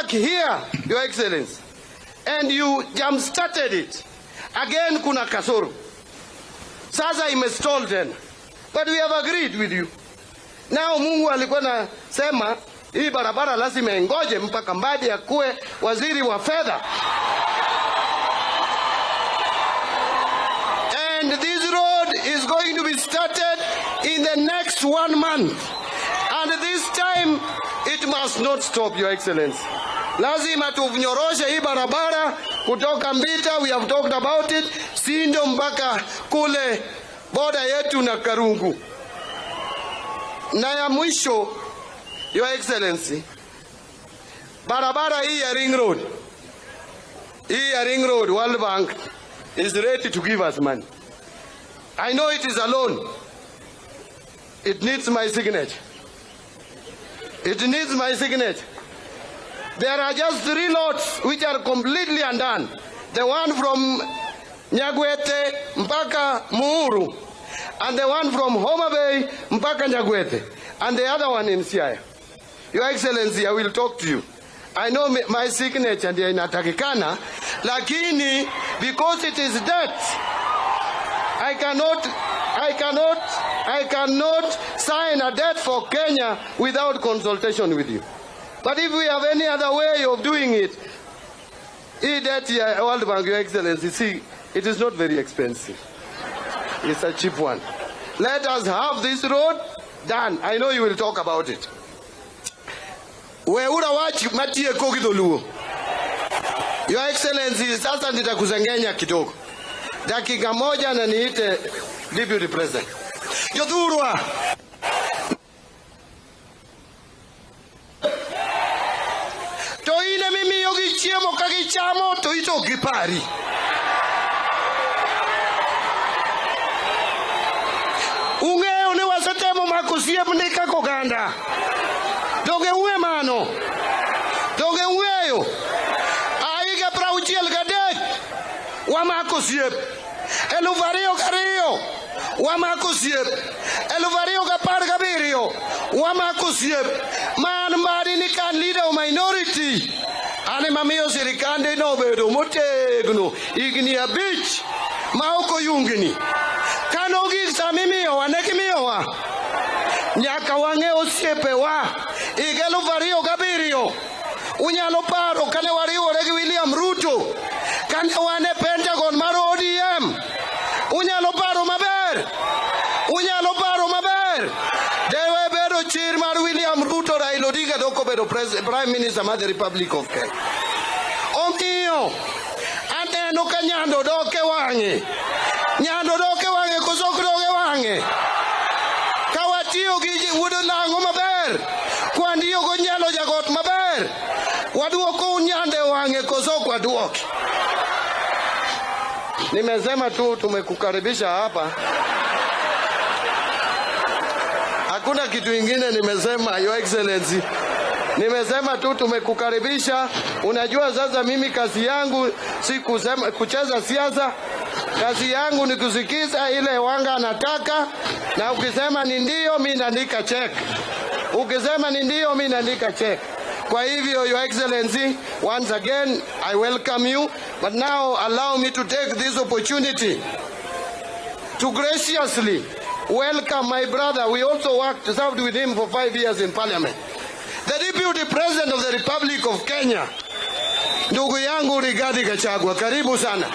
back here, Your Excellency, and you jump-started it. Again, kuna kasoro. Sasa imestall tena. But we have agreed with you. Now Mungu alikuwa nasema hii barabara lazima ingoje mpaka Mbadi akuwe waziri wa fedha. And this road is going to be started in the next 1 month. And this time it must not stop, Your Excellency. Lazima tunyoroshe hii barabara kutoka Mbita, we have talked about it, Sindo mpaka kule boda yetu na Karungu. Na ya mwisho, Your Excellency, barabara hii ya Ring Road, hii ya Ring Road, World Bank is ready to give us money. I know it is a loan. It needs my signature. It needs my signature. There are just 3 lots which are completely undone. The one from Nyagwete mpaka Muhuru, and the one from Homa Bay mpaka Nyagwete, and the other one in Siaya. Your Excellency, I will talk to you. I know my signature ndiyo inatakikana, lakini because it is debt, I cannot sign a debt for Kenya without consultation with you. But if we have any other way of doing it, hii debt ya World Bank, Your Excellency, see, it is not very expensive. It's a cheap one. Let us have this road done. I know you will talk about it. Weura wach matieko gi dholuo. Your Excellency, sasa nitakusengenya kidogo. Dakika moja na niite Deputy President. Jothurwa. To ine mimiyo gi chiemo ka gichamo to ito ok gipari. Ung'eyo ni wasetemo mako osiepni kaka oganda. Donge ung'e mano? Donge ung'eyo? A higa 63 wamako osiep. 2002 wamako osiep. 2017 wamako osiep. Man Mbadi ni kan leader of minority. An ema miyo sirikande nobedo motegno higni 5 ma ok oyungni. Kano gik sama imiyowa ne gimiyowa. Nyaka wang'e osiepewa. Higa 2007 unyalo paro kane wariwore gi William Ruto, kane wan e Pentagon mar ODM. Unyalo paro maber, unyalo paro maber. Dewe bedo chir mar William Ruto, Raila Odinga dok obedo Prime Minister mar the Republic of Kenya. Omiyo aneno ka nyando dok e wang'e, nyando dok e wang'e koso ok dok e wang'e. Ka watiyo gi wuod Lang'o maber, kwandiyo go Nyalo Jagot maber, waduoko nyando e wang'e koso ok waduoki. Nimesema tu tumekukaribisha hapa. Hakuna kitu ingine nimesema, Your Excellency. Nimesema tu tumekukaribisha. Unajua sasa mimi kazi yangu si kucheza siasa. Kazi yangu ni kusikiza ile wanga anataka, na ukisema ni ndio mimi naandika check. Ukisema ni ndio mimi naandika check. Kwa hivyo, Your Excellency, once again I welcome you, but now allow me to take this opportunity to graciously welcome my brother. We also served with him for 5 years in Parliament. The Deputy President of the Republic of Kenya, ndugu yangu Rigathi Gachagua, karibu sana.